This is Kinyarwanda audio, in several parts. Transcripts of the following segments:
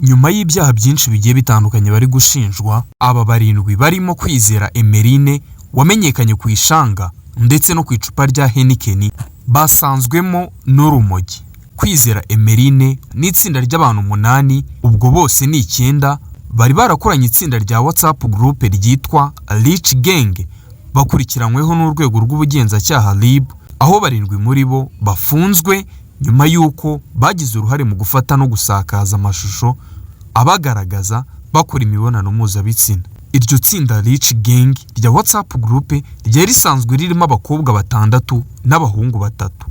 Nyuma y'ibyaha byinshi bigiye bitandukanye bari gushinjwa, aba barindwi barimo Kwizera Emeline wamenyekanye ku ishanga ndetse no ku icupa rya Heineken, basanzwemo n'urumogi. Kwizera Emeline n'itsinda ry'abantu umunani, ubwo bose ni icyenda, bari barakoranye itsinda rya WhatsApp group ryitwa Rich Gang, bakurikiranyweho n'urwego rw'ubugenzacyaha RIB, aho barindwi muri bo bafunzwe nyuma y'uko bagize uruhare mu gufata no gusakaza amashusho abagaragaza bakora imibonano mpuzabitsina. Iryo tsinda Rich Gang rya WhatsApp group ryari risanzwe ririmo abakobwa batandatu n'abahungu batatu.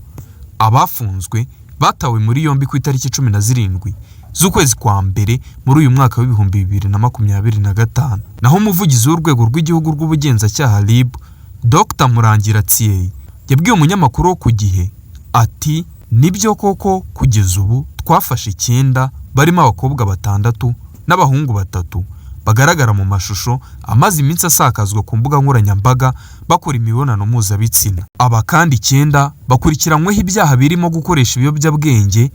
Abafunzwe batawe muri yombi ku itariki 17 z'ukwezi kwa mbere muri uyu mwaka wa 2025. Naho umuvugizi w'urwego rw'igihugu rw'ubugenzacyaha RIB, Dr Murangira Thierry, yabwiye umunyamakuru wo ku Gihe ati: "Nibyo koko, kugeza ubu twafashe icyenda barimo abakobwa batandatu n'abahungu batatu bagaragara mu mashusho amaze iminsi asakazwa ku mbuga nkoranyambaga bakora imibonano mpuzabitsina. Aba kandi icyenda bakurikiranyweho ibyaha birimo gukoresha ibiyobyabwenge,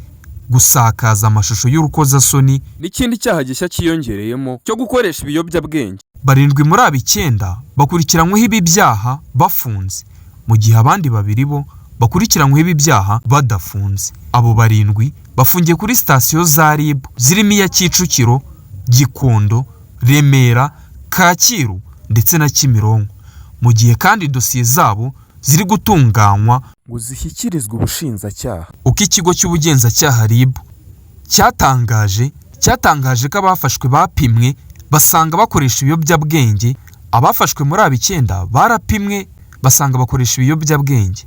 gusakaza amashusho y'urukozasoni n'ikindi cyaha gishya cyiyongereyemo cyo gukoresha ibiyobyabwenge." Barindwi muri aba icyenda bakurikiranyweho ibi byaha bafunze, mu gihe abandi babiri bo bakurikiranyweho ibi byaha badafunze. Abo barindwi bafungiye kuri sitasiyo za RIB zirimo iya Kicukiro, Gikondo, Remera, Kacyiru ndetse na Kimironko, mu gihe kandi dosiye zabo ziri gutunganywa ngo zishyikirizwe ubushinjacyaha. Uko ikigo cy'ubugenzacyaha RIB cyatangaje ko abafashwe bapimwe basanga bakoresha ibiyobyabwenge. Abafashwe muri aba icyenda barapimwe basanga bakoresha ibiyobyabwenge,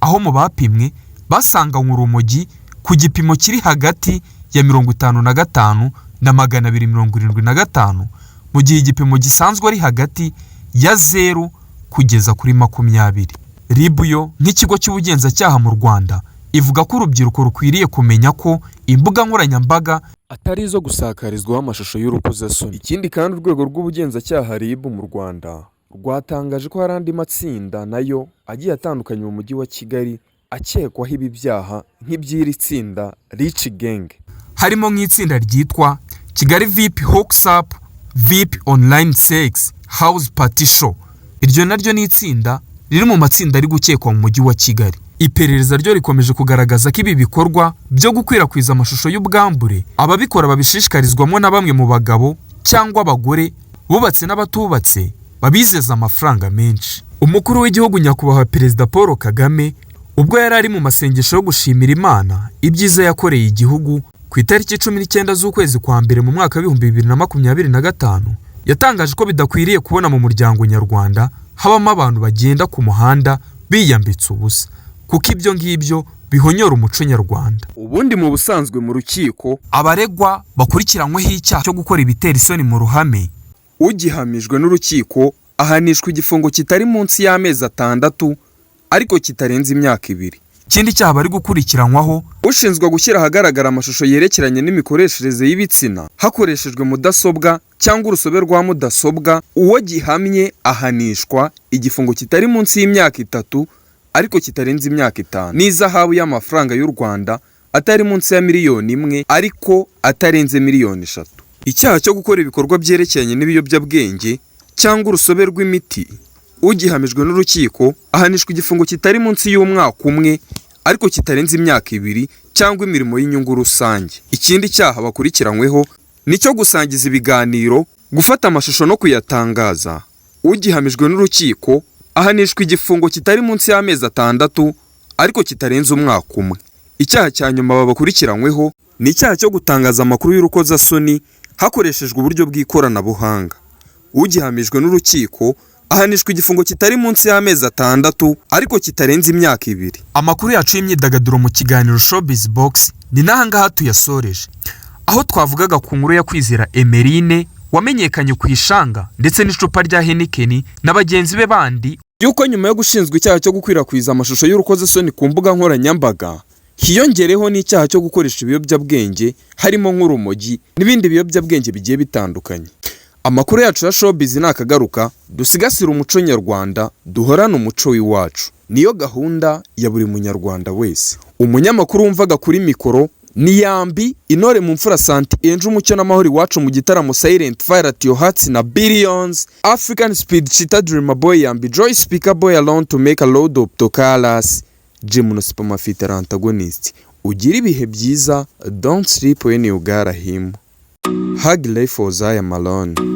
aho mu bapimwe basanganywe urumogi ku gipimo kiri hagati ya 55 na 275, mu gihe igipimo gisanzwe ari hagati ya 0 kugeza kuri 20. RIB yo nk'ikigo cy'ubugenzacyaha mu Rwanda ivuga ko urubyiruko rukwiriye kumenya ko imbuga nkoranyambaga atari izo gusakarizwaho amashusho y'urukozasoni. Ikindi kandi, urwego rw'ubugenzacyaha RIB mu Rwanda rwatangaje ko hari andi matsinda nayo agiye atandukanye mu mujyi wa Kigali akekwaho ibi byaha nk'iby'iri tsinda Rich Gang, harimo nk'itsinda ryitwa Kigali VIP Hookup VIP Online Sex House Party Show. Iryo naryo ni itsinda riri mu matsinda ari gukekwa mu mujyi wa Kigali. Iperereza ryo rikomeje kugaragaza ko ibi bikorwa byo gukwirakwiza amashusho y'ubwambure ababikora babishishikarizwamo na bamwe mu bagabo cyangwa abagore bubatse n'abatubatse babizeza amafaranga menshi. Umukuru w'igihugu, Nyakubahwa Perezida Paul Kagame, ubwo yari ari mu masengesho yo gushimira Imana ibyiza yakoreye igihugu ku itariki 19 z'ukwezi kwa mbere mu mwaka wa 2025, yatangaje ko bidakwiriye kubona mu muryango nyarwanda habamo abantu bagenda ku muhanda biyambitse ubusa, kuko ibyo ngibyo bihonyora umuco nyarwanda. Ubundi mu busanzwe mu rukiko, abaregwa bakurikiranyweho icyaha cyo gukora ibitera isoni mu ruhame, ugihamijwe n'urukiko ahanishwa igifungo kitari munsi y'amezi 6 ariko kitarenze imyaka 2. Ikindi cyaha bari gukurikiranwaho, ushinzwe gushyira ahagaragara amashusho yerekeranye n'imikoreshereze y'ibitsina hakoreshejwe mudasobwa cyangwa urusobe rwa mudasobwa, uwo gihamye ahanishwa igifungo kitari munsi y'imyaka 3 ariko kitarenze imyaka 5 n'izahabu y'amafaranga y'u Rwanda atari munsi ya miliyoni 1 ariko atarenze miliyoni 3. Icyaha cyo gukora ibikorwa byerekeranye n'ibiyobyabwenge cyangwa urusobe rw'imiti, ugihamijwe n'urukiko ahanishwa igifungo kitari munsi y'umwaka umwe ariko kitarenze imyaka 2 cyangwa imirimo y'inyungu rusange. Ikindi cyaha bakurikiranyweho ni icyo gusangiza ibiganiro, gufata amashusho no kuyatangaza. Ugihamijwe n'urukiko ahanishwa igifungo kitari munsi y'amezi 6 ariko kitarenze umwaka umwe. Icyaha cya nyuma bakurikiranyweho ni icyaha cyo gutangaza amakuru y'urukozasoni hakoreshejwe uburyo bw'ikoranabuhanga. Ugihamijwe n'urukiko ahanishwa igifungo kitari munsi y'amezi 6 ariko kitarenze imyaka 2. Amakuru yacu y'imyidagaduro mu kiganiro Showbiz Box ni n'ahangaha tuyasoreje, aho twavugaga ku nkuru ya Kwizera Emeline wamenyekanye ku ishanga ndetse n'icupa rya Heineken na bagenzi be bandi, yuko nyuma yo gushinjwa icyaha cyo gukwirakwiza amashusho y'urukozasoni ku mbuga nkoranyambaga, hiyongereho n'icyaha cyo gukoresha ibiyobyabwenge harimo nk'urumogi n'ibindi biyobyabwenge bigiye bitandukanye. Amakuru yacu ya Showbiz nakagaruka. Dusigasire umuco nyarwanda, duhorane umuco w'iwacu, niyo gahunda ya buri munyarwanda wese. Umunyamakuru wumvaga kuri mikoro Ni Yambi Intore mu mfura, Santi Enje, Umucyo n'amahoro iwacu mu gitaramo, Silent Fire at your hearts na Billions, African Speed Cheetah, Dreamer Boy, Yambi Joy, Speaker Boy alone to make a load of Tokalas Gymnospermafite antagonist. Ugira ibihe byiza. Don't sleep when you got him. Hug life was I am alone.